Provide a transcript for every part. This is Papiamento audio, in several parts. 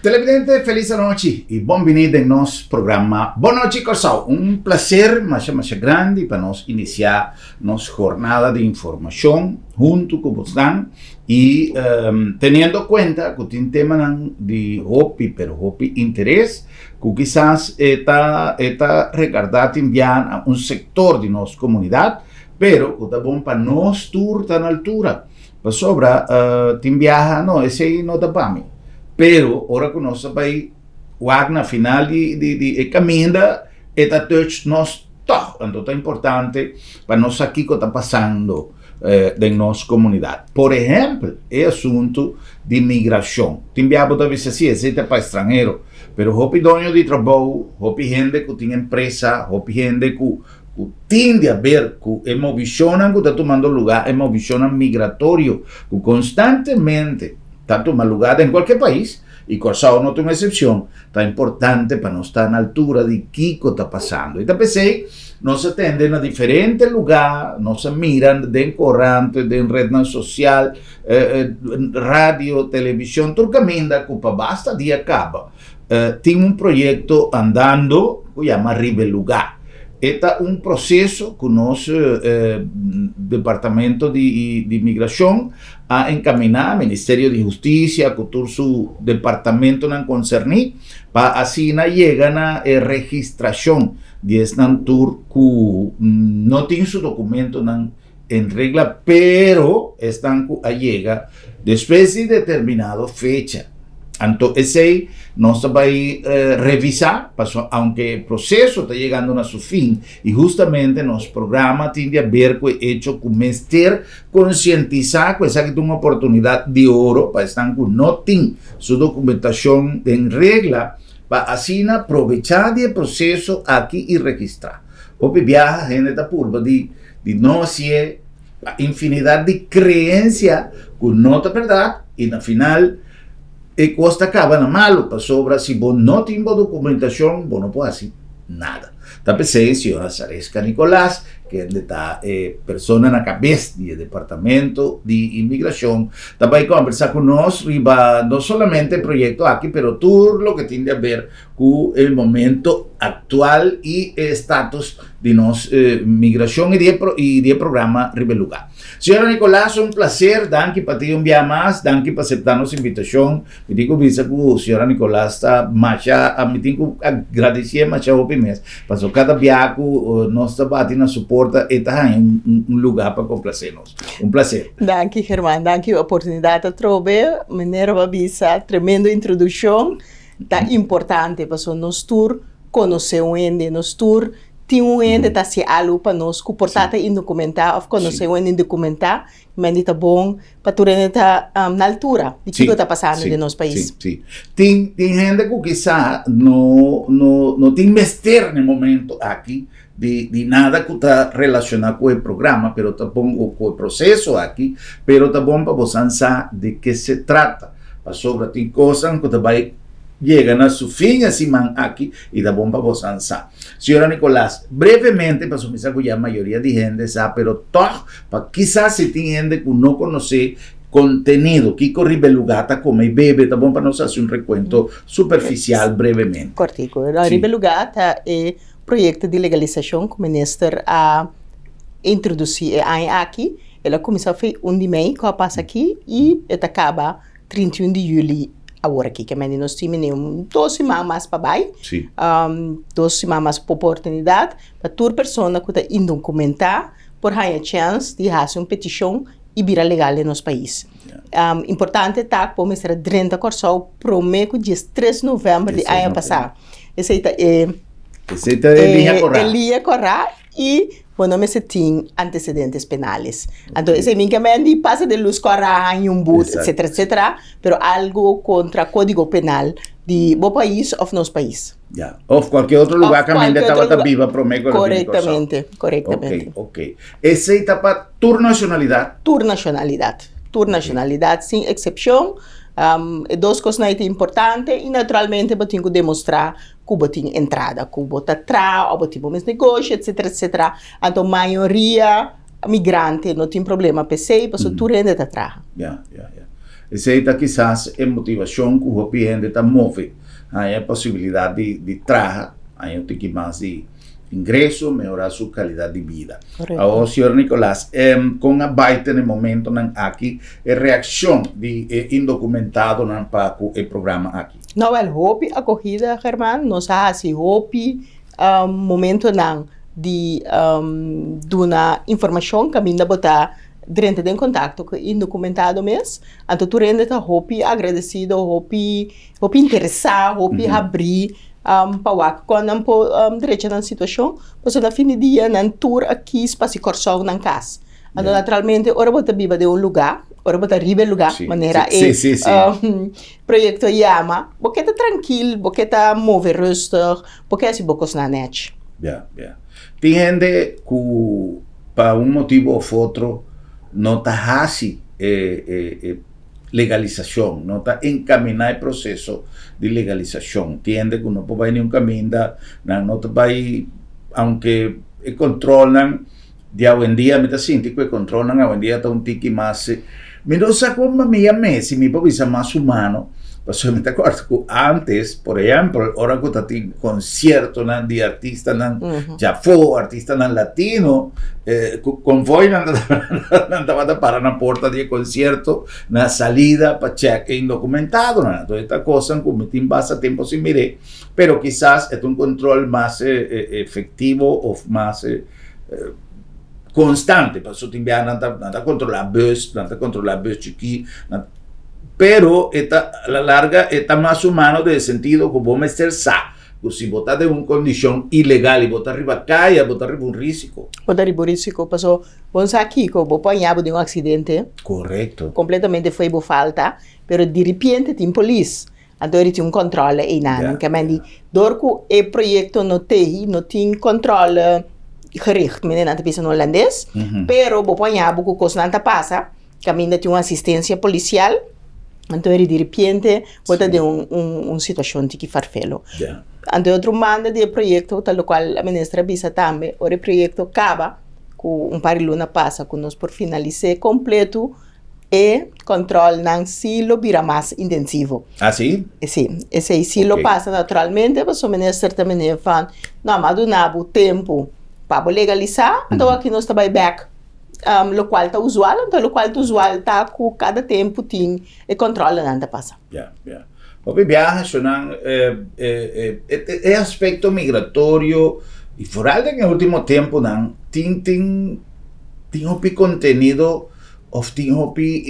Televidente, felis anochi i bon bini den nos programa Bon Nochi Kòrsou. Un plaser masha masha grandi pa nos inisiá nos jornada di informashon huntu ku bosnan i teniendo kuenta ku tin temanan di hopi pero hopi interes ku kisas e ta e ta regardá tin bia na un sektor di nos komunidat pero ku ta bon pa nos tur ta na altura. Pasobra tin biaha no, esei no ta pa mi. Pero ora ku nos ta bai wak na final di di di e kaminda e ta touch nos tòg. Anto ta importante pa nos sa kiko ta pasando den nos komunidat. Por ehèmpel e asuntu di migrashon. Tin biaha bo ta bisa si esei ta pa estranhero, pero hopi doño di trabou, hopi hende ku tin empresa, hopi hende ku ku tin di haber ku e movishonnan ku ta tumando lugá, e movishonnan migratorio ku konstantemente ta tuma lugá den kualke pais, i Kòrsou no ta un eksepshon, ta importante pa nos ta na altura di kiko ta pasando. I ta p'esei nos a tende na diferente lugá, nos a mira den korant, den retnan sosial, radio, televishon, tur kaminda ku pa basta dia kaba tin un proyekto andando ku yama Riba e Lugá. E ta un proseso ku nos Departamento di Migrashon a enkaminá, Ministerio di Hustisia ku tur su departamentonan konserní, pa asina yega na e registrashon di esnan tur ku no tin su dokumentonan en regla, pero esnan ku a yega despues di determinado fecha. Anto esei nos ta bai revisá, pasobra aunke e proseso ta yegando na su fin i hustamente nos programa tin di haber ku e echo ku mester konsientisá ku esaki ta un oportunidat di oro pa esnan ku no tin su dokumentashon den regla pa asina probechá di e proseso aki i registrá. Hopi biaha hende ta purba di Di no hacié pa infinidad di creencia cu no ta berdad y na final e cos ta caba na malo pasobra si bo no tin bo documentacion bo no por haci nada. Ta p'esey señora Sareska Nicolaas kende ta e persona na cabes di e departamento di inmigracion ta bay combersa cu nos riba no solamente e proyecto aki pero tur loke tin di haber ku e momento aktual i e status di nos migrashon i di e i di e programa riba e lugá. Señora Nicolaas, un plaser, danki pa tin un bia mas, danki pa aseptá nos invitashon. Mi tin ku bisa ku señora Nicolaas ta masha, mi tin ku agradesié masha hopi mes, pasobra kada bia ku nos ta bati na su porta e ta haña un un lugá pa komplasé nos. Un plaser. Danki Germán, danki oportunidat atrobe. Manera bo a bisa, tremendo introdukshon. Ta importante pasobra nos tur konosé un hende, nos tur tin un hende ta hasi algu pa nos ku por ta ta indokumentá òf konosé un hende indokumentá, mende ta bon pa tur hende ta na altura di kiko ta pasando den nos pais. Sí, sí. Tin tin hende ku kisá no no no tin mester na e momento aki di di nada ku ta relashoná ku e programa, pero ta bon ku e proseso aki, pero ta bon pa bosan sa di ke se trata. Pasobra tin kosnan ku ta bai yega na su fin e siman aki i ta bon pa bosan sa. Señora Nicolaas, brevemente, pasobra mi sa ku ya mayoria di hende sa, pero tòg pa kisas si tin hende ku no konosé kontenido, kiko riba e lugá ta kome i bebe, ta bon pa nos hasi un rekuento superfisial brevemente. Kòrtiku. Riba e lugá ta e proyekto di legalisashon ku minister a introdusí e aña aki. El a kuminsá fe un di mei ku a pasa aki i e ta kaba 31 di yüli awor aki. Ke mende nos tin mene un dos siman mas pa bai. Sí. Dos siman mas pa oportunidat pa tur persona ku ta indokumentá por haña chèns di hasi un petishon i bira legal den nos pais. Importante ta ku bo mester a drenta Kòrsou promé ku diestres novèmber di aña pasá. Esei ta e Esei ta e liña kòrá. E liña kòrá. I bo no mester tin antecedentes penales. Anto esei min ke men di pasa den lus kòrá, haña un but, etcetera, etcetera, pero algo kontra kódigo penal di bo pais òf nos pais. Ya, òf kualke otro lugá kaminda e tabata biba promé ku el a bini Kòrsou. Korektamente, korektamente. Ok, ok. Esei ta pa tur nashonalidat? Tur nashonalidat, tur nashonalidat sin eksepshon. E dos kosnan ei ta importante i naturalmente bo tin ku demostrá ku bo tin entrada, ku bo ta traha òf bo tin bo mes negoshi etsetera etsetera. Anto mayoria migrante no tin problema p'esei pasobra tur hende ta traha. Ya, ya, ya. Esei ta kisas e motivashon ku hopi hende ta move, haña e posibilidat di traha, haña un tiki mas di ingreso, mehorá su kalidat di bida. Awor, señor Nicolas, kon a bai te na e momentonan aki e reakshon di e indokumentadonan pa ku e programa aki? No, wèl, hopi akohida, German. Nos a hasi hopi momentonan di duna informashon kaminda bo ta drenta den kontakto ku e indokumentado mes. Anto tur hende ta hopi agradesido, hopi hopi interesá, hopi habrí pa wak kon nan por drecha nan situashon. Pasobra na fin di dia nan tur a kis pa hasi Kòrsou nan kas. Anto naturalmente ora bo ta biba den un lugá, ora bo ta riba e lugá, manera e proyekto yama, bo ke ta trankil, bo ke ta move rustig, bo ke hasi bo kosnan nèchi. Ya, ya. Tin hende ku pa un motibu òf otro no ta hasi e legalisashon, no ta enkaminá e proseso di legalisashon. Tin hende ku no por bai niun kaminda, nan no ta bai, aunke e kontrolnan di awendia, mi ta sinti ku e kontrolnan awendia ta un tiki mas, mi no sa kon mi a mes, si mi por bisa mas humano, pasobra mi ta kòrda ku ántes, por ehèmpel, ora ku ta tin konsiertonan di artistanan djafó, artistanan latino, ku konvoinan nan tabata para na porta di e konsierto na salida pa chèk e indokumentadonan. Entonces ta kosnan ku mi tin basta tempu sin mir'é, pero kisas e ta un kontrol mas efektivo òf mas konstante, pasobra tin biaha nan ta nan ta kontrolá bus, nan ta kontrolá bus chikí, nan pero e ta a la larga e ta mas humano den e sentido ku bo mester sa ku si bo ta den un kondishon ilegal i bo ta riba kaya bo ta riba un risiko. Bo ta riba un risiko pasobra bo no sa kiko bo por haña bo den un aksidente. Korekto. Kompletamente fo'i bo falta, pero diripiente tin polis. Anto eri tin un controle einan. Ke men di dor ku e proyekto no tehi, no tin controle gericht, mende nan ta bisa na holandes, pero bo por haña bo ku kosnan ta pasa, kaminda tin un asistensia polisial, anto eri diripiente bo ta den un un situashon tiki farfelo. Anto e otro banda di e proyekto ta lokual e minister a bisa tambe, ora e proyekto kaba, ku un par di luna pasa ku nos por finalis'é kompleto, E controlnan sí lo bira mas intensivo. Ah, sí? Sí, esei sí lo pasa naturalmente, pasobra minister ta mene van, no, mi a duna bo tempu pa bo legalisá, anto aki nos ta bai bèk, lokual ta usual, anto lokual ta usual ta ku kada tempu tin e controlnan ta pasa. Ya, ya. Hopi biaha shonnan e aspekto migratorio i foral den e ultimo tempunan tin tin tin hopi kontenido Of tin hopi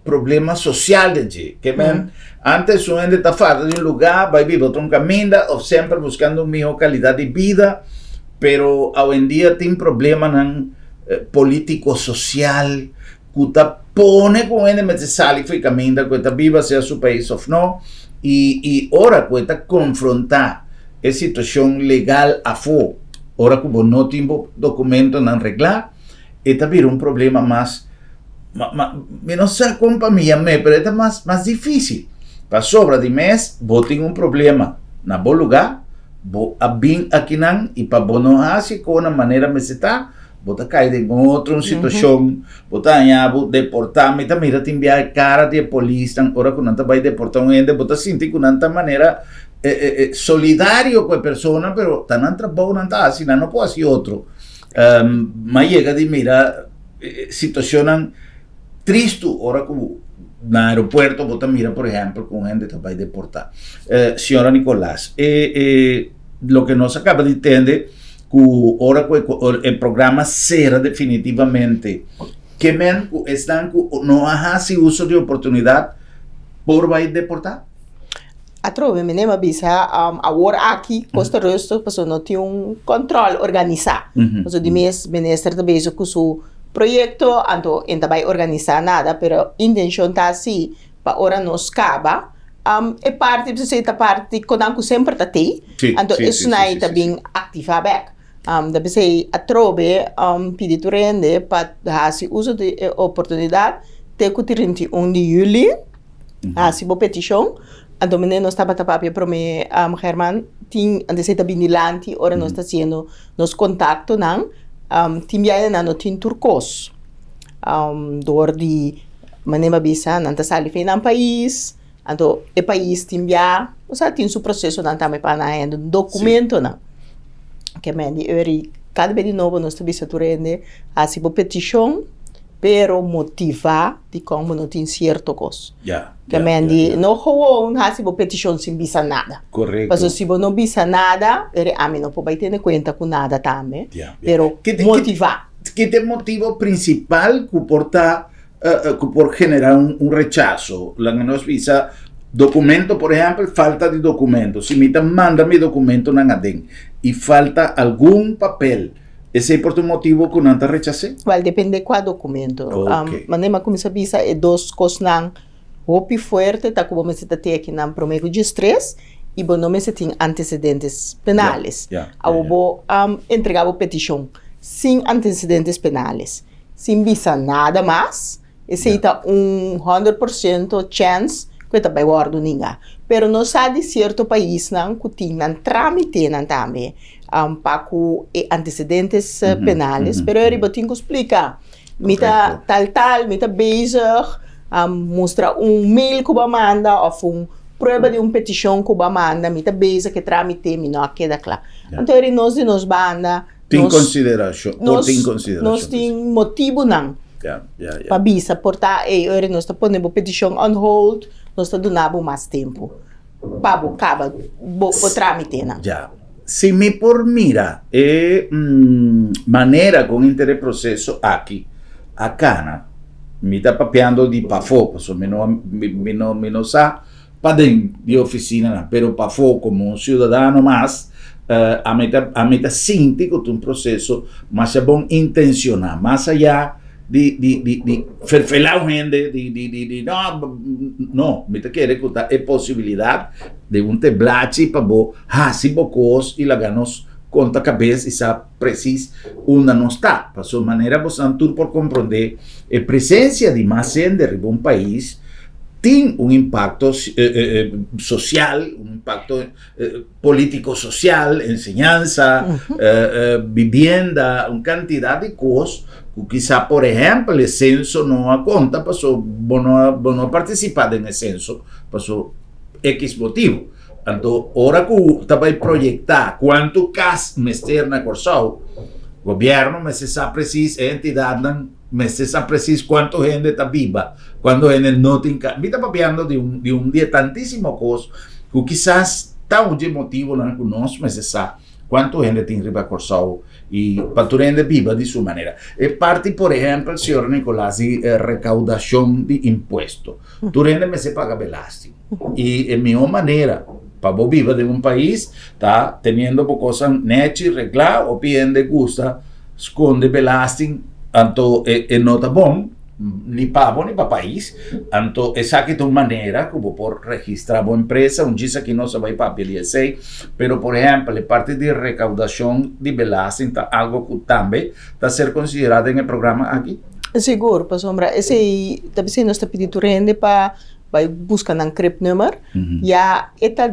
problema social den dje. Ke men, antes un hende ta falta di un lugar, bai biba otro un caminda, of semper buscando un miho calidad di bida, pero awendia tin problemanan politico social cu ta pone cu un hende mester sali for e caminda cu e ta biba, sea su pais of no, y y ora cu e ta confronta e situacion legal afo, ora cu bo no tin bo documentonan regla, e ta bira un problema mas, mi no sa kon pa mi yam'é, pero e ta mas mas difísil. Pasobra di mes bo tin un problema na bo lugá, bo a bin akinan i pa bo no hasi kon na manera mester ta, bo ta kai den otro un situashon, bo ta haña bo deportá. Mi ta mira tin biaha e kara di e polisnan ora ku nan ta bai deportá un hende, bo ta sinti ku nan ta manera solidario ku e persona, pero ta nan trabou nan ta hasi, nan no por hasi otro. M'a yega di mira situacionnan tristu ora ku na aeropuerto bo ta mira por ehempel ku un hende ta bai deporta. Señora Nicolas, e e loke nos a kaba di tende ku ora ku e programa sera definitivamente ke men ku esnan ku no a hasi uso di oportunidat por bai deporta? Atrobe mi nem a bisa awor aki kos ta rustig pasobra no tin un kòntròl organisá. Pasobra di mes minister ta bezig ku su proyekto anto e ta bai organisá nada pero intenshon ta si pa ora nos kaba e parti bisa ta parti konan ku semper ta tei anto esnan ta bin aktivá bèk. Ta p'esei atrobe pidi tur hende pa hasi uso di e oportunidat te ku 31 di yüli. Hasi bo petishon. Anto mende nos tabata papia prome Herman tin antes e ta bin dilanti ora nos ta hasiendo nos kontaktonan tin biaha nan no tin tur kos dor di. Manera mi a bisa, nan ta sali for di nan pais, anto e pais tin bia, osea tin su prosesonan tambe pa nan hende dokumentonan. Ke men di eri kada bes di nobo nos ta bisa tur hende hasi bo petishon pero motivá dikon bo no tin sierto kos. Ke men di no gewoon hasi bo petishon sin bisa nada. Pasobra si bo no bisa nada eri ami no por bai tene kuenta ku nada tambe pero motivá. Ki ta e motibo prinsipal ku por ta ku por generá un rechaso? Laga nos bisa dokumento, por ehèmpel, falta di dokumento. Si mi ta manda mi dokumentonan aden i falta algun papel, esei por ta un motibo ku nan ta rechas'é? Wèl, depende kua dokumento. Manera mi a kuminsá bisa e dos kosnan hopi fuerte ta ku bo mester ta teken nan promé ku diestres i bo no mester tin antesedentes penales. Awor bo entregá bo petishon sin antecedentes penales, sin bisa nada mas, esey ta un 100% chance cu e ta bay wordo ninga. Pero nos sa di cierto paisnan cu tin nan tramitenan tambe pa cu e antecedentes penales, pero eri bo tin cu splica, mi ta tal tal, mi ta bezig, mustra un mail cu bo a manda of un prueba di un peticion cu bo a manda, mi ta bezig cu e tramite, mi no a keda cla. Anto eri nos di nos banda. Tin consideracion, por tin consideracion. Nos tin motibunan pa bisa por ta ey ora nos ta pone bo peticion on hold, nos ta duna bo mas tempo pa bo caba bo tramitenan. Ya. Si mi por mira e manera con inter e proceso aki a cana, mi ta papiando di pafó, pasobra mi no mi no mi no sa paden di oficinanan, pero pafó como un ciudadano mas, ami ta ami ta sinti cu ta un proceso masha bon intenciona, mas aya di di di di ferfela un hende di di di di no, no, mi ta kere cu ta e posibilidad di un teblachi pa bo haci bo cos y laga nos conta cabes y sa precies unda nos ta, pasobra manera bosan tur por comprende e presencia di mas hende riba un pais tin un impacto social, un impacto político social, enseñanza, vivienda, un cantidad di cos cu quizá por ehempel e censo no a conta paso bo no bo no a participa den e censo paso X motibo. Anto ora cu ta bay proyecta cuanto cas mester na Corsou, gobierno mester sa precies e entidadnan Mester sa presis kuantu hende ta biba, kuantu hende no tin kas. Mi ta papiando di un di un di e tantísimo kos ku kisas ta un dje motibonan ku nos mester sa kuantu hende tin riba Kòrsou i pa tur hende biba di su manera. E parti por ehèmpel, señor Nicolas, di rekaudashon di impuesto. Tur hende mester paga belasting i e mihó manera pa bo biba den un pais ta teniendo bo kosnan nèchi, reglá. Hopi hende gusta skonde belasting, anto e no ta bon ni pa bo ni pa pais. Anto esaki ta un manera ku bo por registrá bo empresa. Un djis aki nos a bai papia di esei, pero por ehèmpel e parti di rekaudashon di belasting ta algo ku tambe ta ser konsiderá den e programa aki? Sigur, pasobra esei ta bisei nos ta pidi tur hende pa bai buska nan cribnummer. Ya e ta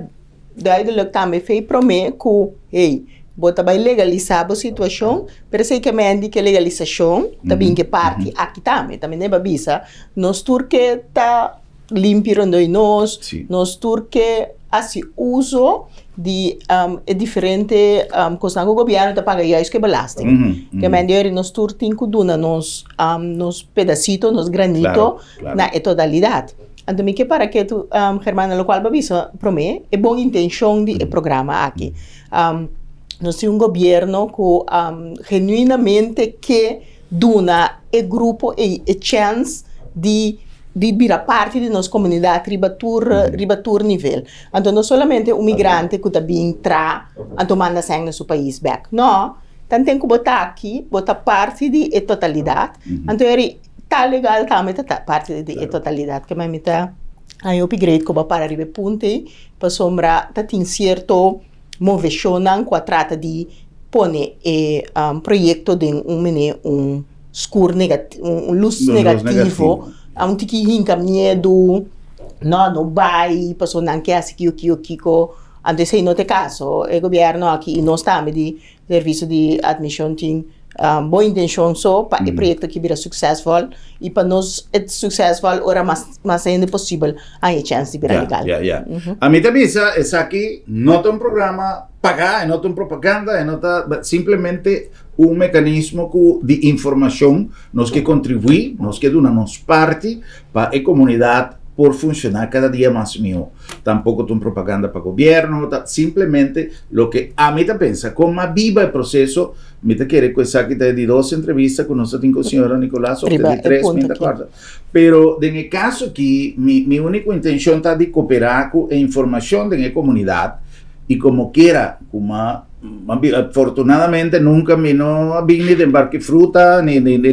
duidelijk tambe fei prome ku, hey, bo ta bai legalisá bo situashon, pero esei ke men di ke legalisashon ta bin ke parti aki tambe. Ta mende bo a bisa, nos tur ke ta limpi rondó di nos, nos tur ke hasi uso di e diferente kosnan ku gobièrnu ta paga juist ku e belasting. Ke men di ori nos tur tin ku duna nos nos pedasito, nos granito na e totalidat. Anto mi ke para ketu Germán na lokual bo a bisa promé e bon intenshon di e programa aki. Nos tin un gobièrnu ku genuinamente ke duna e grupo ei e chèns di di bira parti di nos komunidat riba tur riba tur nivel. Anto no solamente un migrante ku ta bin tra anto manda sèn na su pais bèk. No, tanten ku bo ta aki bo ta parti di e totalidat, anto eri ta legal tambe ta parti di e totalidat. Ke mi ta haña hopi great ku bo a para riba e punto ei pasobra ta tin sierto moveshonnan ku a trata di pone e proyekto den un mene un skur un lus negativo a un tiki hinka miedu no no bai pasobra nan ke hasi kiko kiko kiko anto esei no ta e kaso e gobièrnu aki i nos tambe di servisio di atmishon tin. Bon intencion so pa e proyecto aki bira succesvol y pa nos e succesvol ora mas mas hende posibel haña e chance di bira legal. Ya, ya. Ami ta bisa esaki no ta un programa pagá, e no ta un propaganda, e no ta simplemente un mecanismo cu di informacion nos ke contribui, nos ke duna nos parti pa e comunidad por funciona cada dia mas miho. Tampoco ta un propaganda pa gobierno, ta simplemente loke ami ta pensa. Con mas biba e proceso, mi ta kere cu esaki ta e di dos entrevista cu nos ta tin cu señora Nicolaas of ta di tres, mi no ta corda. Pero den e caso aki mi mi unico intencion ta di coopera cu e informacion den e comunidad y como kiera cu ma Afortunadamente nunca mi no a bin ni den barki fruta ni ni ni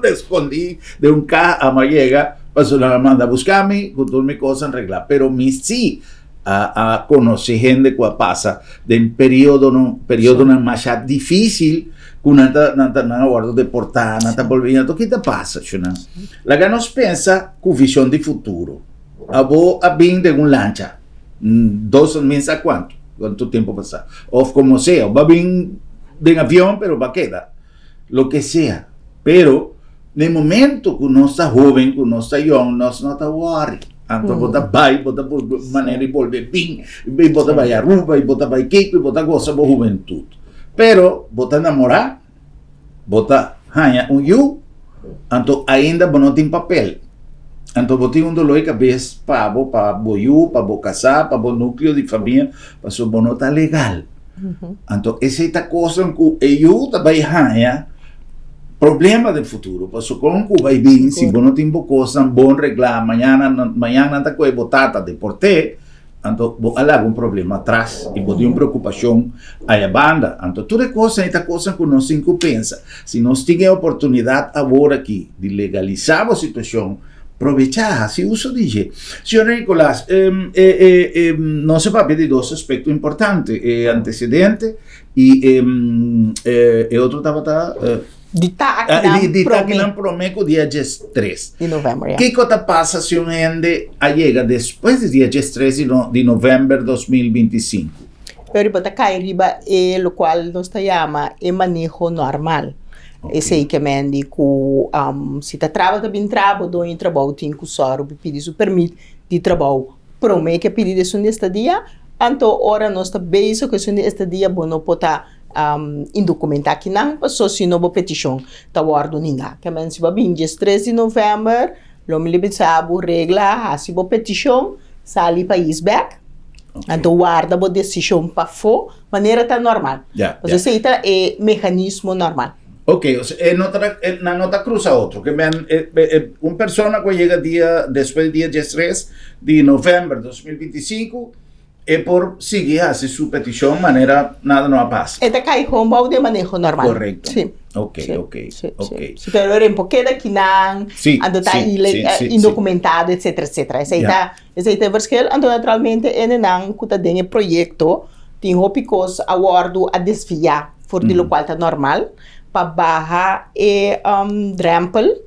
escondi den un caha a yega pasobra nan a manda busca mi cu tur mi cosnan regla pero mi si a a conoce hende cu a pasa den periodonan periodonan masha dificil cu nan ta nan ta nan a wordo deporta nan ta bolbe anto ki ta pasa shunan laga nos pensa cu vision di futuro abo a bin den un lancha. Dos mi sa cuanto, cuanto tempo pasa. Of como sea, ba bin den avion pero ba keda. Lo que sea. Pero den momento cu nos ta hoben, cu nos ta yong, nos no ta worry. Anto bo ta bay, bo ta manera di bolbe bin, y bo ta bay Aruba, y bo ta bay Cape, y bo ta goza bo hubentud. Pero bo ta namora, Bo ta haña un yu, anto ainda bo no tin papel. Anto bo tin un dolor di kabes pa bo, pa bo yu, pa bo kasá, pa bo núkleo di famia, pasobra bo no ta legal. Anto esei ta kosnan ku e yu ta bai haña problema den futuro, pasobra kon ku bai bin si bo no tin bo kosnan bon reglá, mañana mañana nan ta kohe bo tata deport'é. Anto bo a laga un problema atras i bo tin un preokupashon aya banda. Anto tur e kosnan ei ta kosnan ku nos tin ku pensa. Si nos tin e oportunidat awor aki di legalisá bo situashon, probechá, hasi uso di dje. Señor Nicolas, nos a papia di dos aspekto importante, e antesedente i e otro tabata? Di ta akinan promé. Di ta akinan promé ku dia diestres. Di novèmber, ya. Kiko ta pasa si un hende a yega despues di dia diestres di novèmber 2025? Pero bo ta kai riba e lokual nos ta yama e maneho normal. Esei ke men di ku si ta traba ta bin traba, bo doño di trabou tin ku sòru pa pidi su permit di trabou promé ke pidi di esun di estadia. Anto ora nos ta bezig ku esun di estadia bo no por ta Indocumentá kinan paso si no bo petishon ta wòrdu ningá. Ke men si bo a bin 13 di novèmber lo mi bisa bo regla hasi bo petishon sali pais bèk anto warda bo desishon pafó manera ta normal. Pasobra esei ta e meganismo normal. Ok, osea e no ta nan no ta krusa otro. Ke men un persona ku a yega dia despues di dia 13 di novèmber 2025 E por sigui hasi su petishon manera nada no a pasa. E ta kai gewoon bou den maneho normal. Korekto. Sí. Ok, Sí, ok, sí, ok. sí. Sí, pero eren por keda kinan, Sí, anto ta sí, ile- sí, eh, sí, sí. indocumentado, etcétera, etcétera. Esei Ja. ta, esei ta e verschil. Anto naturalmente enenan ku ta den e proyekto tin hopi kos a wòrdu a desviá for di lokual ta normal pa baha e um, drèmpel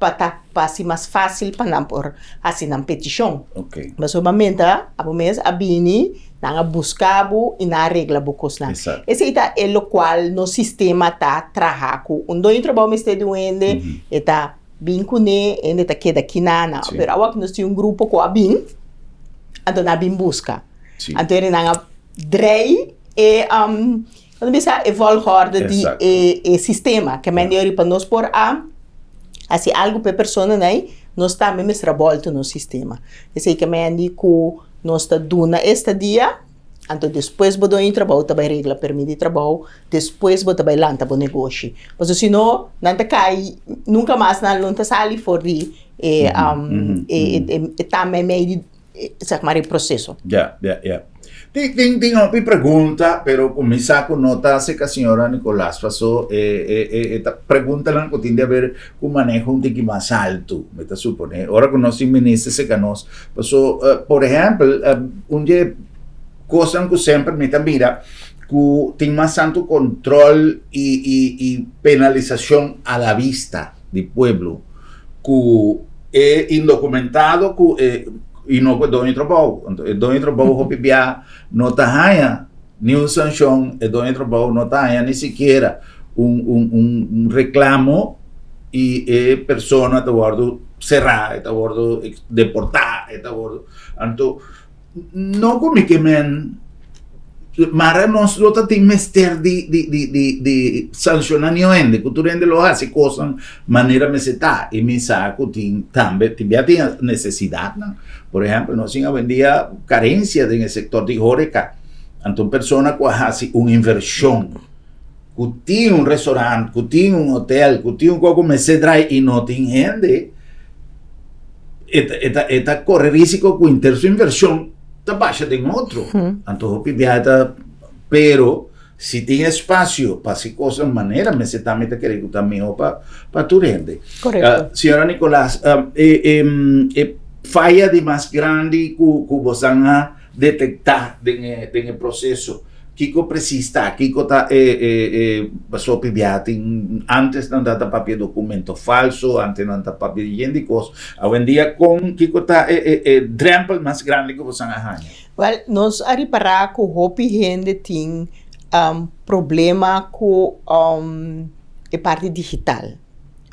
pa ta pa hasi mas fásil pa nan por hasi nan petishon. Ok. Pasobra menta abo mes a bini, nan a buska bo i nan a regla bo kosnan. Exacto. Esei ta e lokual nos sistema ta traha ku un doño di trabou mester di un hende, e ta bin kuné, e hende ta keda kinana. Sí. Pero awor nos tin un grupo ku a bin, anto nan a bin buska. Sí. Anto nan a drei e Cuando bisa e volgorde di e, e sistema, ke men di pa nos por a hasi algo pa e personanan ei, nos tambe mester a bolta nos sistema. Esei ke men di ku nos ta duna estadia, anto despues bo doño di trabou ta bai regla permit di trabou, despues bo ta bai lanta bo negoshi. Pasobra si no, nan ta kai, nunka mas nan lo ta sali for di e, e, e ta meimei di zeg maar e proceso. Ja, ja, ja. Tin, tin, tin hopi pregunta, pero kuminsá ku no ta acerca señora Nicolás, paso e, e, e, e ta preguntanan ku tin di haber ku maneho un tiki mas altu, mi ta suponé. Ora ku nos tin minister cerca nos, paso, eh, por ehèmpel, eh, un dje kosnan ku semper mi ta mira ku tin mas tantu control i, i, i penalisashon a la vista di pueblo ku e indocumentado ku e i no ku e doño di trabou. Anto e doño di trabou hopi bia no ta haña ni un sanshon, e doño di trabou no ta haña ni sikiera un un un reklamo i e persona ta wòrdu será, e ta wòrdu deportá, e ta wòrdu anto no ku mi ke men mara nos lo ta tin mester di di di di di sanshoná niun hende ku tur hende lo hasi kosnan manera mester ta i mi sa ku tin tambe tin bia tin nesesidatnan por ehèmpel nos tin awendia karensia den e sektor di horeka anto un persona ku a hasi un invershon ku tin un restaurant ku tin un hotel ku tin un kos ku mester drai i no tin hende e ta e ta e ta kore risiko ku inter su invershon ta basha den otro. Anto hopi biaha ta pero si tin espasio pa hasi kosnan manera mester tambe ta kere ku ta mihó pa pa tur hende. Korekto. Señora Nicolaas, e e e faya di mas grandi ku ku bosan a detektá den e den e proseso Kiko presis ta? Kiko ta e e e paso hopi biaha tin antes nan ta papia documento falso, antes nan ta papia di yen di kos. Awendia kon kiko ta e e e drempel mas grandi ku bosan a haña? Wèl, nos a ripará ku hopi hende tin problema ku e parti digital.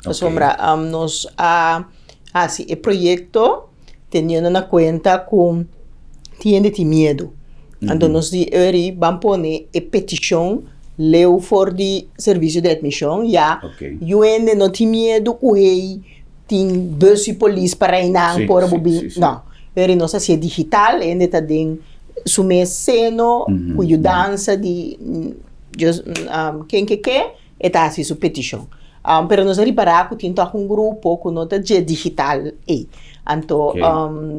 Pasobra nos a hasi e proyekto teniendo na kuenta ku tin hende tin miedu. Anto nos di eri ban pone e petishon leu for di servisio di atmishon ya yu hende no tin miedu ku hey tin bus i polis pa reinan por bo bin no eri nos a hasié digital hende ta den su mes seno ku yudansa di ken ke ke. E ta hasi su petishon. Pero nos a ripará ku tin tòg un grupo ku no ta dje digital ei. Anto,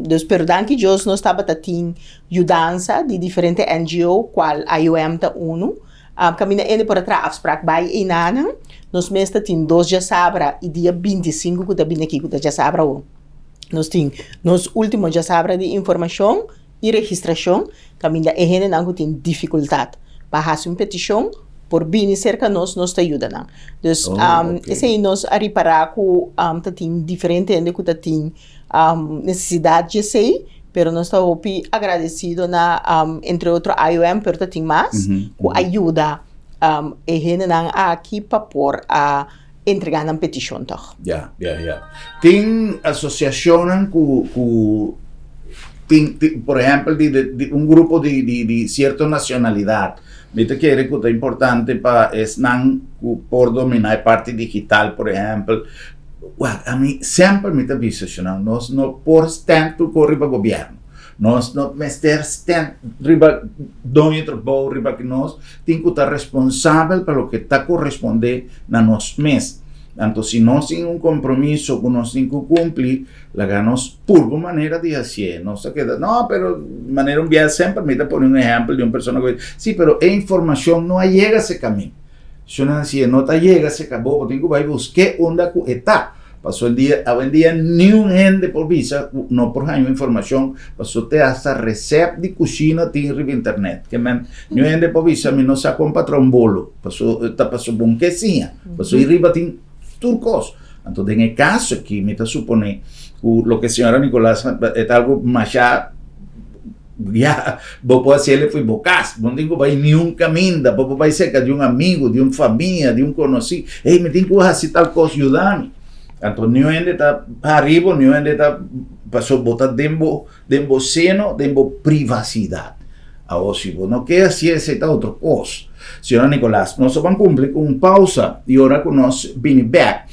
dus pero danki Dios nos tabata tin yudansa di diferente NGO, kual IOM ta unu. Kaminda hende por a traha afsprak bai einanan. Nos mes ta tin dos djasabra i dia 25 ku ta bini aki ku ta djasabra awor. Nos tin nos último djasabra di informashon i registrashon kaminda e hendenan ku tin difikultat pa hasi un petishon por bini serka nos, nos ta yuda nan. Dus esei nos a ripará ku ta tin diferente hende ku ta tin nesesidat dje esei, pero nos ta hopi agradesido na entre otro IOM pero ta tin mas ku a yuda e hendenan aki pa por a entregá nan petishon tòg. Ya, ya, ya. Tin asosiashonnan ku ku tin tin por ehèmpel di di un grupo di di di sierto nashonalidat. Mi ta kere ku ta importante pa esnan ku por dominá e parti digital por ehèmpel. Wak, ami semper mi ta bisa shonnan nos no por stènt tur kos riba gobièrnu. Nos no mester stènt riba doño trabou riba ki nos tin ku ta responsabel pa loke ta korespondé na nos mes. Anto si nos tin un kompromiso ku nos tin ku kumpli, laga nos purba un manera di hasié. Nos ta keda, no, pero manera un biaha semper mi ta pone un ehèmpel di un persona ku bisa, si, pero e informashon no a yega serka mi. Su nan si e no ta yega serka bo, bo tin ku bai busk'é unda ku e ta. Paso el dia, awendia niun hende por bisa ku no por haña un informashon, paso te hasta resèpt di kushina tin riba internet. Ke men, niun hende por bisa mi no sa kon pa traha un bolo, paso ta paso bon ke siña, paso ei riba tin tur kos. Anto den e kaso aki mi ta suponé ku loke señora Nicolaas e ta algu masha Ya, bo por hasiel e fo'i bo kas, bo no tin ku bai niun kaminda, bo por bai serka di un amigu, di un famia, di un konosí, hey, mi tin ku hasi tal kos, yuda mi. Anto niun hende ta hari bo, niun hende ta, pasobra bo ta den bo, den bo seno, den bo privasidat. Awor si bo no ke hasi esei ta otro kos. Señor Nicolas, nos a ban kumpli ku un pausa i ora ku nos bini bèk,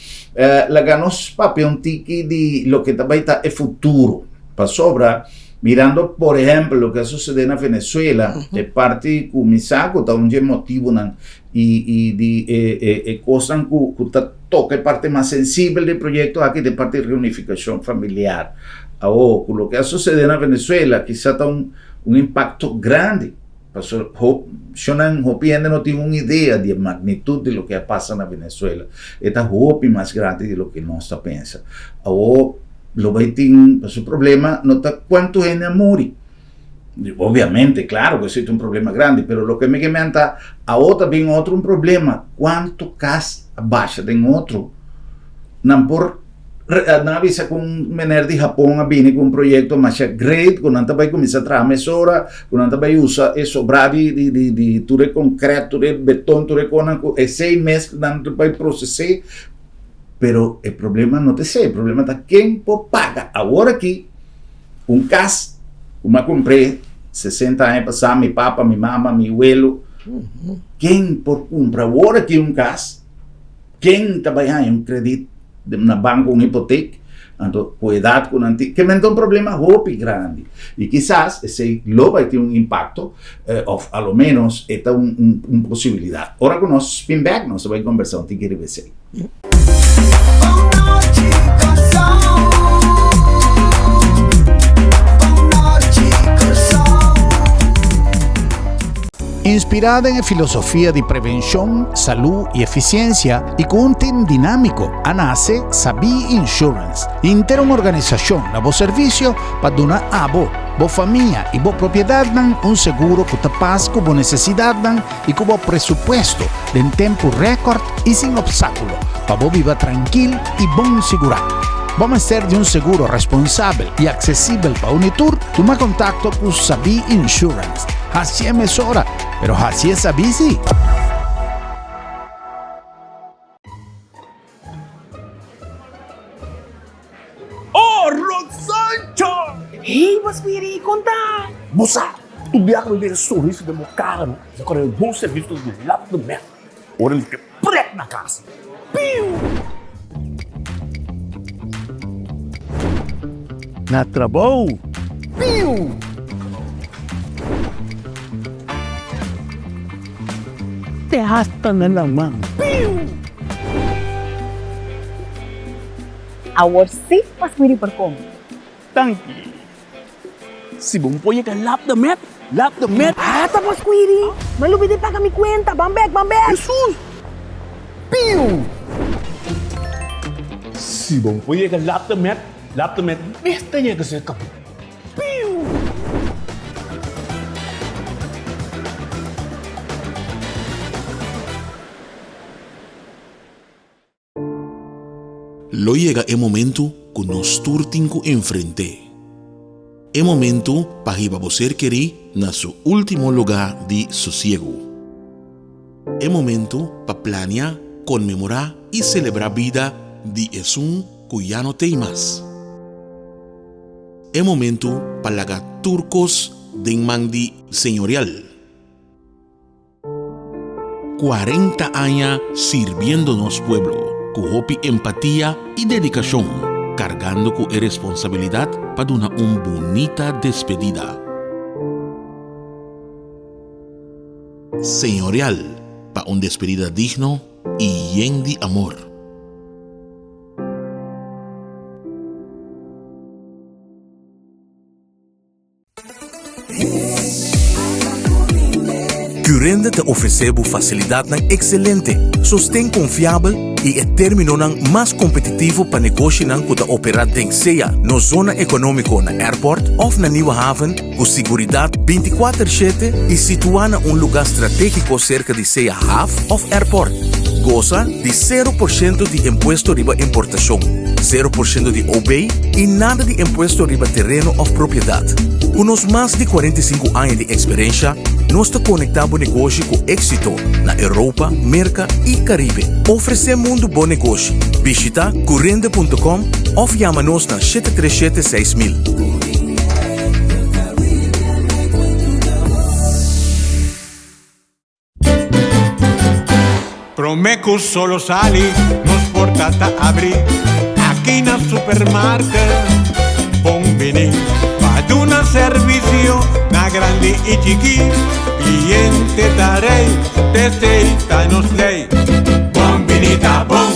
laga nos papia un tiki di loke ta bai ta e futuro, pasobra, Mirando por ehempel loke a sucede na Venezuela, e parti cu mi sa cu ta un dje motibonan y y di e e e cosnan cu cu ta toca e parti mas sensibel di e proyecto aki ta e parti reunificacion familiar. Awo cu loke a sucede na Venezuela kisa ta un un impacto grandi pasobra hop shonnan hopi hende no tin un idea di e magnitud di loke a pasa na Venezuela. E ta hopi mas grandi di loke nos ta pensa. Awo. Lo bai tin su problema no ta cuanto hende a muri. Obviamente, claro cu esey ta un problema grandi, pero loke mi ke menta awo ta bin otro un problema, cuanto cas a basha den otro. Nan por Nan a bisa ku un mener di Hapon a bini ku un proyekto masha great ku nan ta bai kuminsá traha mesora, ku nan ta bai usa e sobrá di di di di tur e konkrèt, tur e beton, tur e konan ku esei mes nan ta bai proses'é. Pero e problema no ta esei, e problema ta ken por paga awor aki un kas ku mi a kumpr'é 60 aña pasá, mi papa, mi mama, mi welo. Ken por kumpra awor aki un kas? Ken ta bai haña un kredit na banko, un hipotek? Anto ku edat ku nan tin, ke men ta un problema hopi grandi. I kisas esei lo bai tin un impakto, òf a lo ménos e ta un un posibilidat. Ora ku nos spin bèk nos ta bai kombersá un tiki riba esei. Inspirá den e filosofia di prevenshon, salú i efisiensia i ku un tim dinámiko, a nase Sabí Insurance, henter un organisashon na bo servisio pa duna abo, bo famia i bo propiedatnan un seguro ku ta pas ku bo nesesidatnan i ku bo presupuesto den tempu rèkòrt i sin opstákulo pa bo biba trankil i bon sigurá. Bo mester di un seguro responsabel i aksesibel pa uni tur? Tuma kontakto ku Sabí Insurance. Hasié mesora, pero hasié sabí sí! Oh, Rosancho! Hey, bo spiri, kon ta? Bo sa, tur biaha ku mi mira sonrisa den bo kara no, mi ta kòrda e bon servisio di Lap de Mèt. Ora mi ke prèt na kas. Piu! Na trabou. Piu! Te hasta na laman. Piu! Awor sí mas miri por come. Danki. Si bo por yega lap de met, lap de met. Ata bo squiri, mi a lubida di paga mi cuenta, ban bek, ban bek. Hesus! Piu! Si bo por yega lap de met, lap de met mester yega cerca bo. Piu! Lo yega e momentu ku nos tur tin ku enfrent'é. E momentu pa hiba bo ser kerí na su último lugá di sosiegu. E momentu pa plania, konmemorá i selebrá bida di esun ku ya no t'ei mas. E momentu pa laga tur kos den man di Señorial. 40 aña sirbiendo nos pueblo ku hopi empatia i dedikashon, kargando ku e responsabilidat pa duna un bunita despedida. Señorial pa un despedida digno i yen di amor. Curinde ta ofresé bo fasilidatnan ekselente, sosten konfiabel i e términonan mas kompetitivo pa negoshinan ku ta operá den sea nos zona ekonómiko na Airport òf na Nieuwe Haven ku siguridat 24 shete i situá na un lugá stratégiko serka di sea haf òf airport. Gosa di sero por shento di impuesto riba importashon, sero por shento di OB i nada di impuesto riba tereno òf propiedat. Ku nos mas di 45 aña di eksperensha, nos ta konektá bo negoshi ku éksito na Europa, Merka i Karibe. Ofresé mundu bo negoshi. Bishita curende.com òf yama nos na 737 6000. Prome cu solo sali, nos porta ta abri aki na supermarket. Bon bini pa duna servicio na grandi y chiki. Cliente ta rey, t'esey ta nos ley. Bon bini ta bon,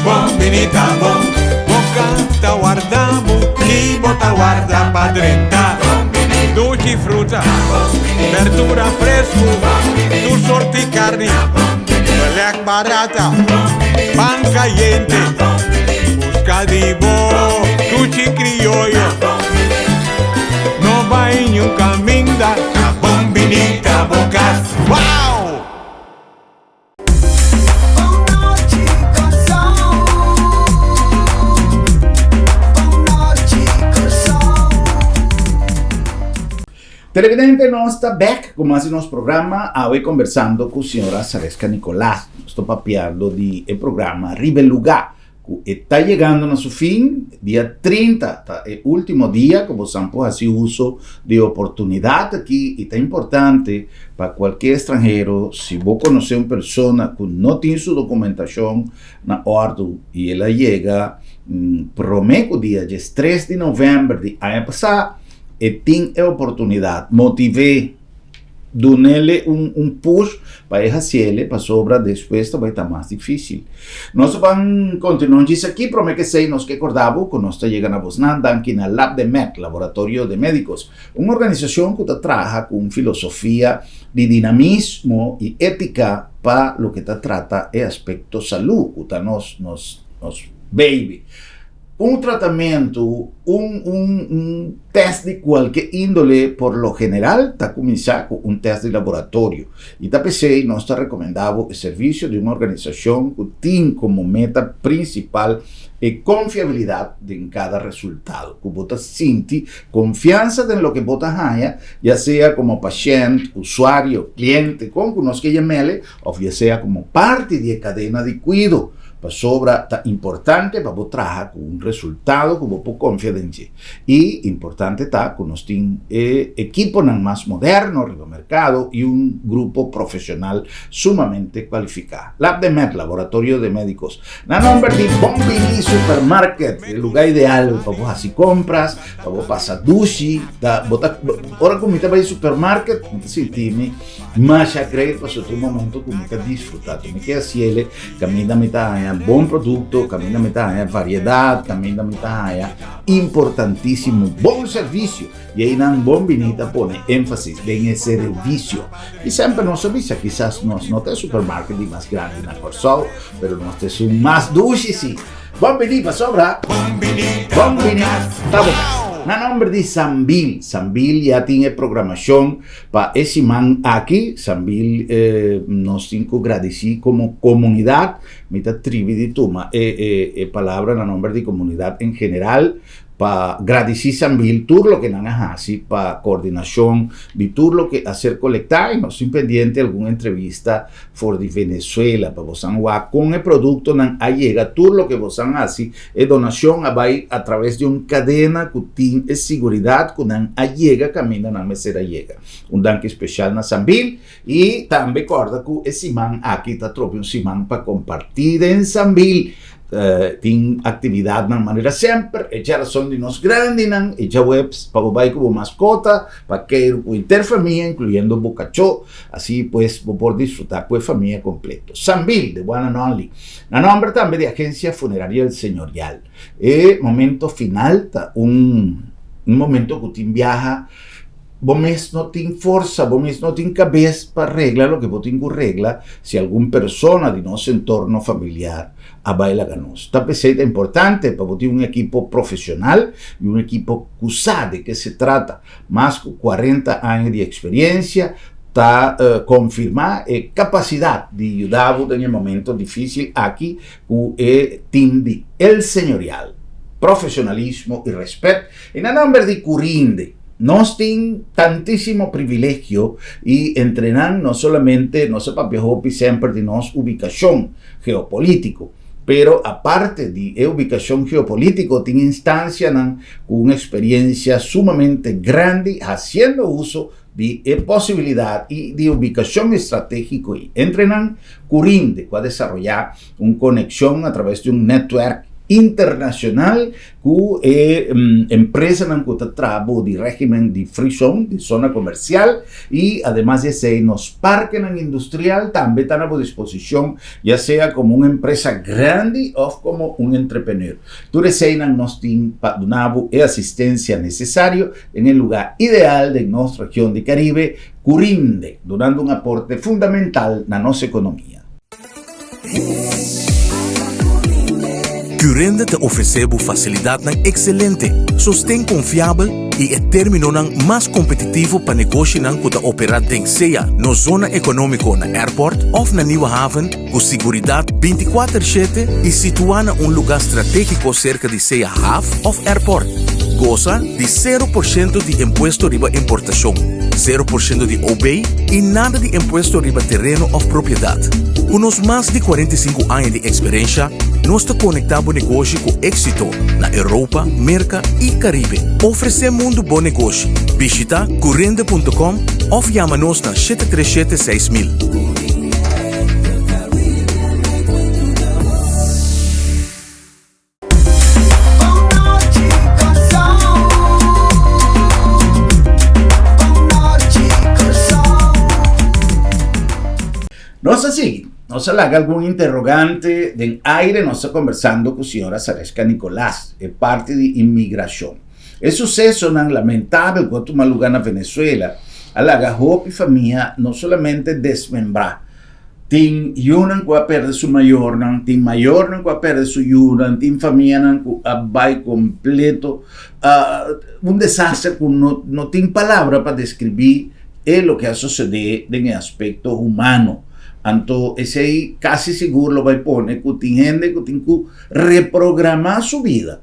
bon bini ta bon. Boca ta warda bo y bo ta warda pa drenta. Dushi fruta, berdura fresku, tur sorti karni, belèk barata, pan kayente, buska di bo dushi krioyo. No bai niun kaminda, ta bon bini ta bo kas. Wow! Televidente, nos ta bek ku mas di nos programa, awe kombersando ku señora Sareska Nicolaas. Nos ta papiando di e programa Riba e Lugá, ku e ta yegando na su fin, dia 30 ta e último dia ku bosan por hasi uso di e oportunidat aki i ta importante pa kualke estranhero, si bo konosé un persona ku no tin su dokumentashon na òrdu i el a yega promé ku dia 13 di novèmber di aña pasá, e tin e oportunidat, motiv'é, dun'ele un un push pa e hasiele pasobra despues ta bai ta mas difícil. Nos ta ban kontinuá djis aki, promé ke esei nos ke korda bo ku nos ta yega na bosnan danki na Lab de Med, Laboratorio de Médicos, un organisashon ku ta traha ku un filosofia di dinamismo i étika pa loke ta trata e aspekto salú ku ta nos nos nos baby. Un tratamentu, un un un tèst di kualke índole por lo general ta kuminsá ku un tèst di laboratorio i ta p'esei nos ta rekomendá bo e servisio di un organisashon ku tin komo meta prinsipal e konfiabilidat den kada resultado, ku bo ta sinti konfiansa den loke bo ta haña, ya sea komo pashènt, usuario, kliente, kon ku nos ke yam'el, òf ya sea komo parti di e kadena di kuido. Pasobra ta importante pa bo traha ku un resultado ku bo por konfia den dje. I importante ta ku nos tin e ekiponan mas moderno riba merkado i un grupo profesional sumamente kualifiká. Labdemed, Laboratorio de Médicos, na nomber di Bon Bini Supermarket, e lugá ideal pa bo hasi kompras, pa bo pasa dushi. Ta bo ta ora ku mi ta bai supermarket mi ta sinti mi masha great pasobra ta un momento ku mi ta disfruta. Mi ke hasiel. Kaminda mi ta haña bon produkto, kaminda mi ta haña variedat, kaminda mi ta haña importantísimo bon servisio. I einan Bon Biní ta pone énfasis den e servisio. I semper nos a bisa, kisas nos no ta e supermarket di mas grandi na Kòrsou, pero nos ta esun mas dushi sí. Bon Biní pasobra Bon Biní ta bo kas. Na nòmber di Sambil, Sambil ya tin e programashon Pa e siman aki, Sambil, nos tin ku gradisí komo komunidat. Mi ta tribi di tuma e e palabra na nomber di komunidat en general pa gradisí Sambil tur loke nan a hasi pa koordinashon di tur loke a ser kolektá i nos tin pendiente algun entrevista for di Venezuela pa bosan wak kon e produktonan a yega tur loke bosan hasi E donashon a bai a traves di un kadena ku tin e siguridat ku nan a yega kaminda nan mester a yega. Un danki speshal na Sambil i tambe kòrda ku e siman aki ta tropi un siman pa kompartí den Sambil. Tin aktividatnan manera semper, e djarason di nos grandinan, e djaweps pa bo bai ku bo maskota, pa keiru ku henter famia inkluyendo bo kachó, asi pues bo por disfrutá ku e famia kompleto. Sambil, the one and only. Na nomber tambe di Agencia Funeraria El Señorial. E momento final ta un un momento ku tin biaha bo mes no tin forsa, bo mes no tin kabes pa regla loke bo tin ku regla si algun persona di nos entorno familiar a bai laga nos. Ta p'esei ta importante pa bo tin un ekipo profesional i un ekipo ku sa de ke se trata. Mas ku 40 aña di eksperiencia ta konfirmá e kapasidat di yuda bo den e momento difísil aki ku e tim di El Señorial, profesionalismo i rèspèt i na nòmber di Curinde. Nos tin tantísimo privilegio i entre nan no solamente nos a papia hopi semper di nos ubikashon geopolítiko, pero aparte di e ubikashon geopolítiko tin instansianan ku un eksperiencia sumamente grandi hasiendo uso di e posibilidat i di ubikashon estratégiko i entre nan Curinde ku a desaroyá un konekshon a traves di un nètwèrk internashonal ku e empresanan ku ta traha bou di régimen di free zone, di zona komersial, i ademas di esei nos parkenan industrial tambe ta na bo disposishon ya sea komo un empresa grandi òf komo un entrepreneur. Tur eseinan nos tin pa duna bo e asistensia nesesario den e lugá ideal den nos region di Caribe, Curinde, dunando un aporte fundamental na nos economia. Curinde ta ofresé bo facilidadnan excelente, sosten confiabel y e términonan mas competitivo pa negoshinan cu ta opera den sea nos zona económico na Airport of na Nieuwe Haven ku siguridat bintikuater shete i situá na un lugá stratégiko serka di sea haf òf airport. Gosa di sero por shento di impuesto riba importashon, sero por shento di OB i nada di impuesto riba tereno òf propiedat. Ku nos mas di 45 aña di eksperensha, nos ta konektá bo negoshi ku éksito na Europa, Merka i Karibe. Ofresé mundu bo negoshi. Bishita curende punto com òf yama nos na 737 6000. Nos a sigui, nos a laga algun interrogante den aire, nos ta conversando cu señora Sareska Nicolaas, e parti di inmigracion. E sucesonan lamentabel cu a tuma luga na Venezuela a laga hopi famia no solamente desmembra, Tin yunan ku a pèrdè su mayornan, tin mayornan ku a pèrdè su yunan, tin famianan ku a bai kompleto. Un desaster ku no no tin palabra pa deskribí e loke a sosodé den e aspekto humano. Anto esei kasi sigur lo bai pone ku tin hende ku tin ku reprogramá su bida.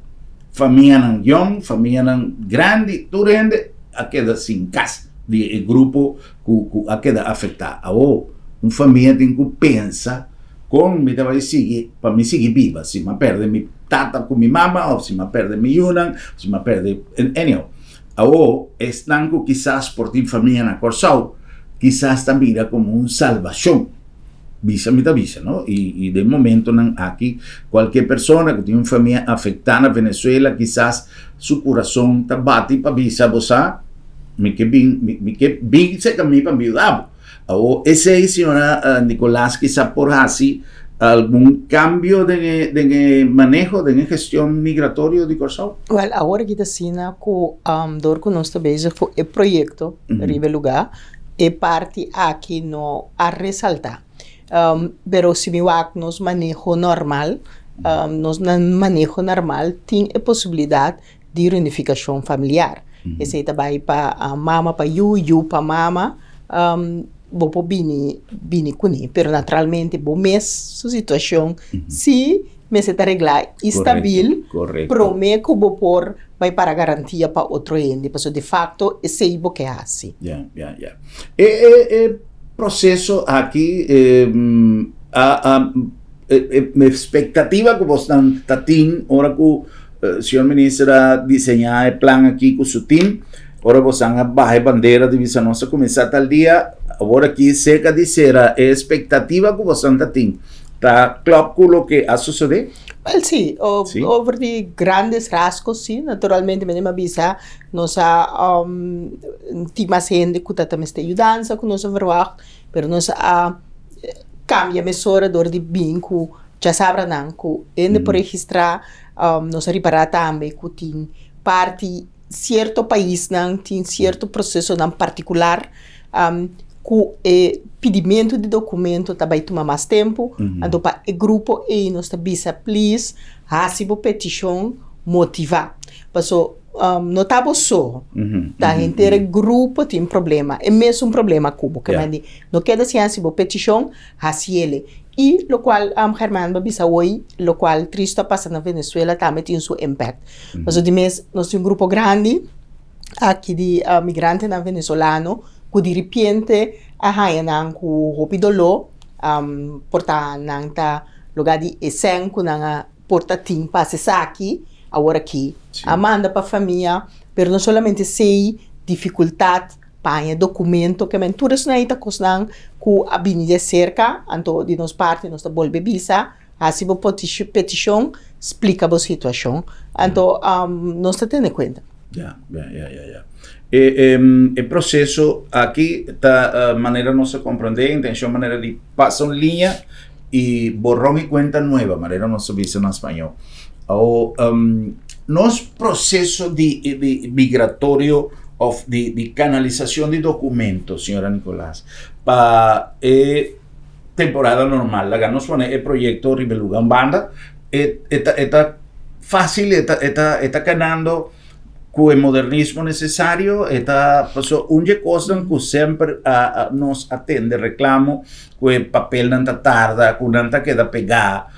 Famianan yòn, famianan grandi, tur hende a keda sin kas di e grupo ku ku a keda afektá. Awor, un famia tin ku pensa, Kon mi ta bai sigui pa mi sigui biba si m'a pèrdè mi tata ku mi mama òf si m'a pèrdè mi yunan òf si m'a pèrdè anyhow. Awor, esnan ku kisas por tin famia na Kòrsou kisas ta mira komo un salbashon. Bisa mi ta bisa, no? I i den momentonan aki kualke persona ku tin un famia afektá na Venezuela kisas su kurason ta bati pa bisa, Bo sa, Mi ke bin, mi, mi ke bin serka mi pa mi yuda bo. Awor, esei, señora Nicolaas, kisa por hasi algun kambio den e, den e maneho, den e gestion migratorio di Kòrsou? Wèl, awor aki ta asina ku dor ku nos ta bezig ku e proyekto riba e lugá, e parti aki no a resaltá. Pero si mi wak nos maneho normal, nos maneho normal tin e posibilidat di reunificacion familiar. Esey ta bay pa mama pa yu, yu pa mama, bo por bini bini cune, pero naturalmente bo mes su situacion si mester ta regla y stabil prome cu bo por bay para garantia pa otro hende, pasobra de facto esey bo ke haci. Ya, ya, ya. E e e proceso aki a a E expectativa cu bosnan ta tin ora cu señor minister a diseña e plan aki cu su team, ora bosnan a baha e bandera di bisa nos a cuminsa tal dia, awor aki cerca di cera, e expectativa cu bosnan ta tin ta klop cu loke a sucede? Wel si, over di grandes rasgos si, naturalmente mene mi a bisa nos a tin mas hende cu ta ta mester yudansa cu nos a verwacht, pero nos a Cambia mesora dor di bin cu djasabranan cu hende por registra. Nos a ripara tambe cu tin parti cierto paisnan tin cierto procesonan particular cu e pidimento di documento ta bay tuma mas tempo. Anto pa e grupo ey nos ta bisa please haci bo peticion motiva. Paso no ta bo so, ta henter e grupo tin problema, e mesun problema cu bo. No keda sin hasi bo petishon, hasiele. I lokual Germán bo bisa hoy, lokual tristu a pasa na Venezuela tambe tin su impact. Pasobra di mes nos tin un grupo grandi aki di migrantenan venezolano ku di ripiente a haña nan ku hopi doló, por ta nan ta lugar di e sèn ku nan a por ta tin pa hasi esaki awor aki. A manda pa famia, pero no solamente esei, difikultat Paña, documento, ke men tur esnan ei ta kosnan ku a bini de serka, anto di nos parti nos ta bolbe bisa, hasi bo petishon, splika bo situashon, anto nos ta tene kuenta. Ya, ya, ya, ya, ya. E, e proseso aki ta manera nos a komprendé, intenshon manera di pasa un liña i borron i kuenta nueva, manera nos ta bisa na spañó. Awor, nos proseso di di migratorio of di di kanalisashon di dokumento, señora Nicolaas, pa e temporada normal, laga nos pone e proyekto riba e luga un banda, e e ta e ta fásil, e ta e ta e ta kanando ku e modernismo nesesario, e ta pasobra un dje kosnan ku semper a a nos a tende reklamo ku e papelnan ta tarda, ku nan ta keda pegá.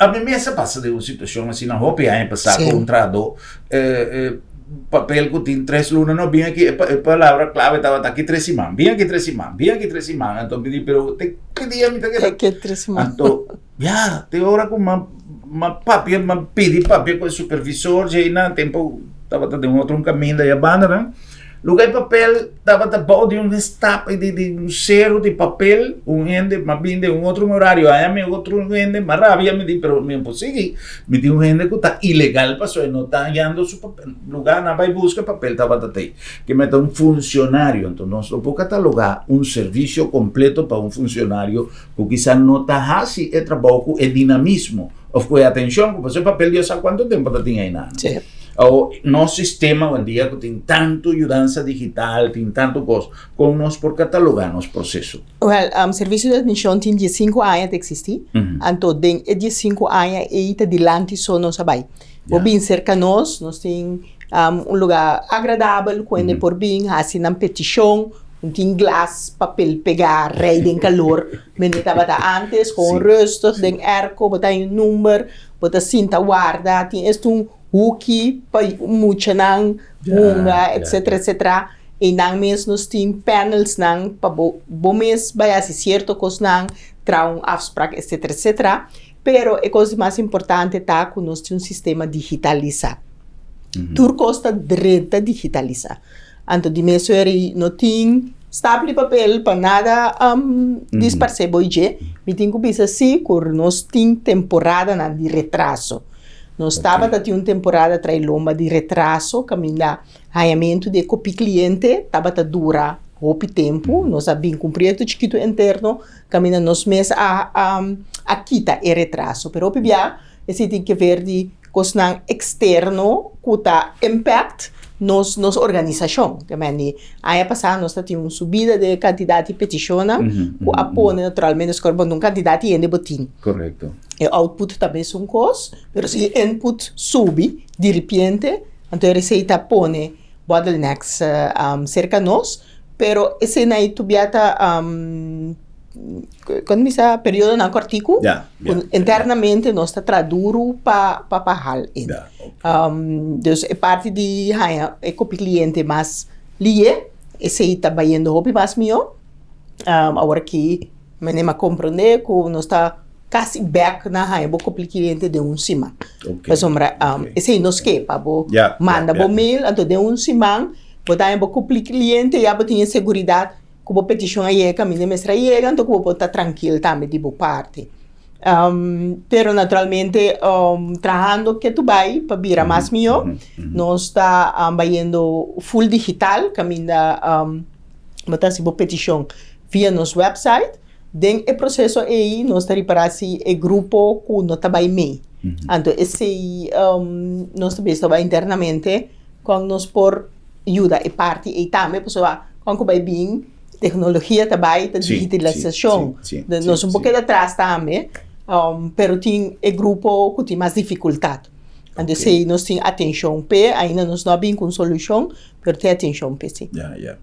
Ami mes a pasa den un situashon asina hopi aña pasá ku un trahadó papel ku tin tres luna no bin aki e palabra klave tabata aki tres siman bin aki tres siman bin aki tres siman anto mi di pero te ki dia mi ta keda anto ya te ora ku mi a papia mi a pidi papia ku e supervisor dje einan tempu tabata den otro un kaminda ei abanda nan. Luga e papel tabata bou di un stapel di di un seru di papel, un hende m'a bin den un otro horario haña mi otro hende m'a rabia mi di pero mi no por sigui, mi tin un hende ku ta ilegal pasobra e no ta hañando su papel, luga nan bai buska papel tabata tei, ke meta un funcionario, enton nos no por cataloga un servicio completo pa un funcionario ku kisa no ta hasi e trabou ku e dinamismo of ku e atencion ku pasobra e papel Dios sa kuantu tempo ta tin einan. Awor, nos sistema awendia ku tin tantu yudansa digital, tin tantu kos, kon nos por katalogá nos proseso? Wèl, Servisio di Atmishon tin diesinku aña ta eksistí, anto den e diesinku aña ei ta dilanti so nos a bai. Bo bin serka nos, nos tin un lugá agradabel ku hende por bin hasi nan petishon, no tin glas, papel pegá, rei den kalor, mende tabata ántes, kon rustig den èrko, bo ta haña un number, Bo ta sinta warda, tin esta un huki pa muchanan hunga, etcetera, etcetera. Einan mes nos tin panelsnan pa bo bo mes bai hasi sierto kosnan, traha un afsprak, etcetera, etcetera. Pero e kos di mas importante ta ku nos tin un sistema digitalisá. Tur kos ta drenta digitalisá. Anto di mes sueri no tin stapel di papel pa nada disparsé bo i dje. Mi tin ku bisa si ku nos tin temporadanan di retraso. Nos tabata tin un temporada tra'i lomba di retraso kaminda hañamentu di e kopi kliente tabata dura hopi tempu. Nos a bin ku un proyekto chikitu interno kaminda nos mes a a kita e retraso. Pero hopi bia esei tin ke ver di Kosnan eksterno ku ta impact nos nos organisashon. Te men di aña pasá nos ta tin un subida den e kantidat di petishonnan ku a pone naturalmente skor bo un kantidat di hende bo tin. Korekto. E output ta mesun kos, pero si e input subi diripiente, anto e resei ta pone bottlenecks serka nos, pero esei nan tubia ta. Kon mi sa periodonan kòrtiku ku internamente nos ta traha duru pa pa hal in. Dus e parti di haña e kopi kliente mas lihe esei ta bayendo hopi mas mihó. Awor aki mene mi a komprondé ku nos ta kasi bèk na haña bo kopi kliente den un siman. Pasobra esei nos ke pa bo manda bo mail anto den un siman bo ta haña bo kopi kliente ya bo tin e seguridat. Ku bo petishon a yega kaminda mester a yega, anto ku bo por ta trankil tambe di bo parti. Pero naturalmente trahando ke tu bai pa bira mas mihó, nos ta bayendo full digital kaminda bo ta hasi bo petishon via nos website. Den e proseso ei nos ta ripará si e grupo ku no ta bai mee. Anto esei nos ta bisa bai internamente kon nos por yuda e parti ei tambe pasobra kon ku bai bin teknologia ta bai ta digitalisashon nos un por keda atras tambe pero tin e grupo ku tin mas difikultat anto esei nos tin atenshon p'e ainda nos no a bin ku un solushon pero tin atenshon p'e si. Ya ya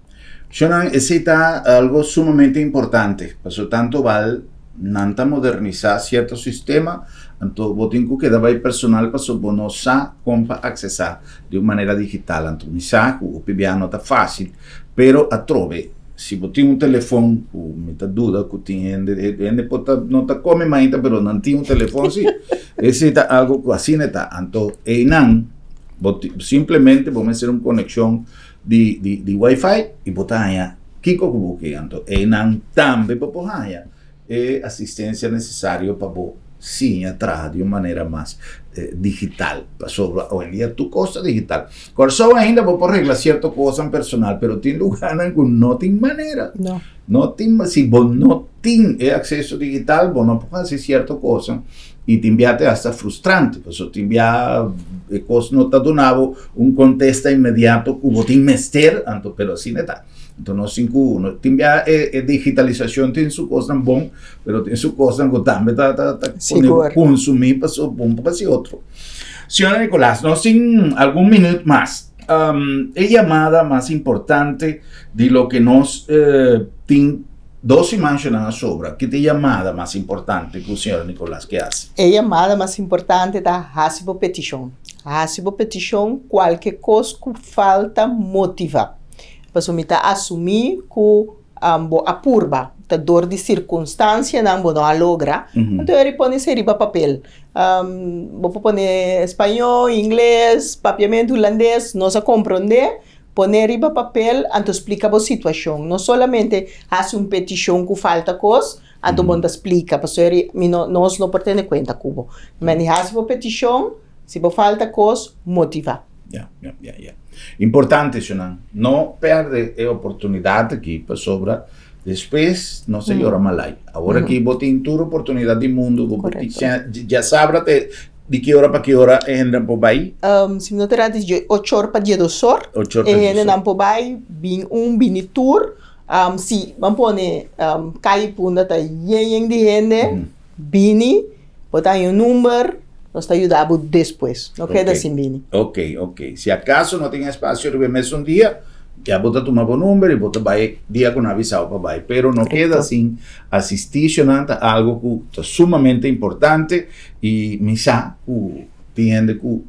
Shonan esei ta algo sumamente importante pasobra tanto bal nan ta modernisa cierto sistema anto bo tin cu keda bay personal pasobra bo no sa con pa accesa di un manera digital anto mi sa cu hopi bia no ta facil pero atrobe si bo tin un telefon cu mi ta duda cu tin hende hende por ta no ta come mainta pero nan tin un telefon si esey ta algo cu asina ta anto eynan bo simplemente bo mester un conexion di di di wifi y bo ta haña kiko ku bo ke anto einan tambe bo por haña e asistencia necesario pa bo siña traha di un manera mas digital pasobra oyendia tur kos ta digital. Kòrsou ainda bo por regla sierto kosnan personal pero tin lugarnan ku no tin manera no tin si bo no tin e akseso digital bo no por hasi sierto kosnan y tin bia te hasta frustrante pasobra tin bia e kos no ta duna bo un kontesta inmediato ku bo tin mester anto pero asina ta anto nos tin ku tin bia e digitalisashon tin su kosnan bon pero tin su kosnan ku tambe ta ta ta pone bo konsumí pasobra un pa hasi otro. Señora Nicolas nos tin algun minüt mas e yamada mas importante di loke nos tin. Dos siman shonan a sobra, ki ta e yamada mas importante ku señora Nicolas ke hasi? E yamada mas importante ta hasi bo petishon. Hasi bo petishon kualke kos ku falta motivá. Pasobra mi ta asumí ku bo a purba, ta dor di sirkunstansianan bo no a logra, anto e pone esei riba papel. Bo por pone spañó, ingles, papiamentu, hulandes, nos a komprondé. Pone riba papel, anto splika bo situashon. No solamente hasi un petishon ku falta kos, anto bo no ta splika, pasobra mi no, nos no por tene kuenta ku bo. Men di hasi bo petishon, si bo falta kos, motivá. Ya, ya, ya, ya. Importante, shonnan. No pèrdè e oportunidat aki, pasobra despues nos ta yora malai. Awor aki bo tin tur oportunidat di mundu, bo por tin dja sabra te Di ki ora pa ki ora e hendenan por bai? Si mi no ta erá di ocho or pa diesdos or e hendenan por bai, bin un bini tur. Si ban pone Kai Punda ta yen yen di hende, bini, bo ta haña un number, nos ta yuda bo despues. No keda sin bini. Ok, ok. Si akaso no tin espasio riba e mesun dia, ya bo ta tuma bo number i bo ta bai dia ku nan a bisa bo pa bai. Pero no keda sin asistí, shonnan ta algu ku ta sumamente importante. I mi sa ku tin hende ku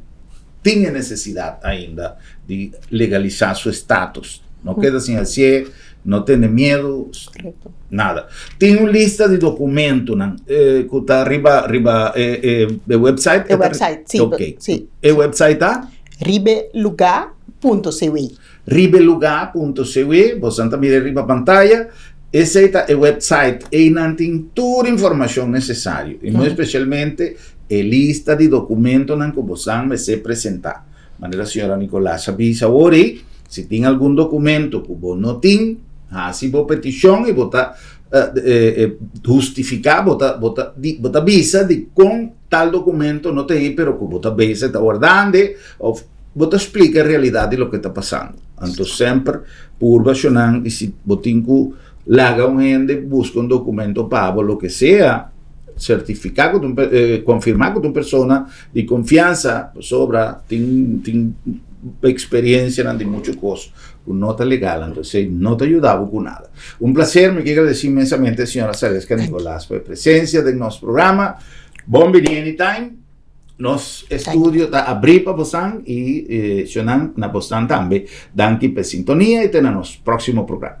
tin e nesesidat ainda di legalisá su estatus. No keda sin hasié, no tene miedu, nada. Tin un lista di dokumentunan ku ta riba riba e website? E website, si. Ok. E website ta? Ribeluga punto cw. Ribeluga punto cw, boso ta mira riba pantaya, esei ta e website, einan tin tur informashon nesesario i muy espesialmente e lista di dokumentonan ku bosan mester presentá. Manera señora Nicolas a bisa awor ei, si tin algun dokumento ku bo no tin, hasi bo petishon i bo ta hustifiká, bo ta bo ta bo ta bisa dikon tal dokumento no ta ei pero ku bo ta bisa ta wardande òf Bo ta splika e realidat di loke ta pasando. Anto semper purba shonnan i si bo tin ku laga un hende buska un dokumento pa bo loke sea, sertifiká ku ta un konfirmá ku ta un persona di konfiansa pasobra tin tin eksperensianan di muchu kos ku no ta legal anto esei no ta yuda bo ku nada. Un plaser mi ke gradesí inmensamente señora Saleska Nicolas pa e presensia den nos programa. Bon bini anytime. Nos estudio ta abrí pa bosan i shonnan na bosan tambe. Danki p'e sintonia i te na nos próksimo programa.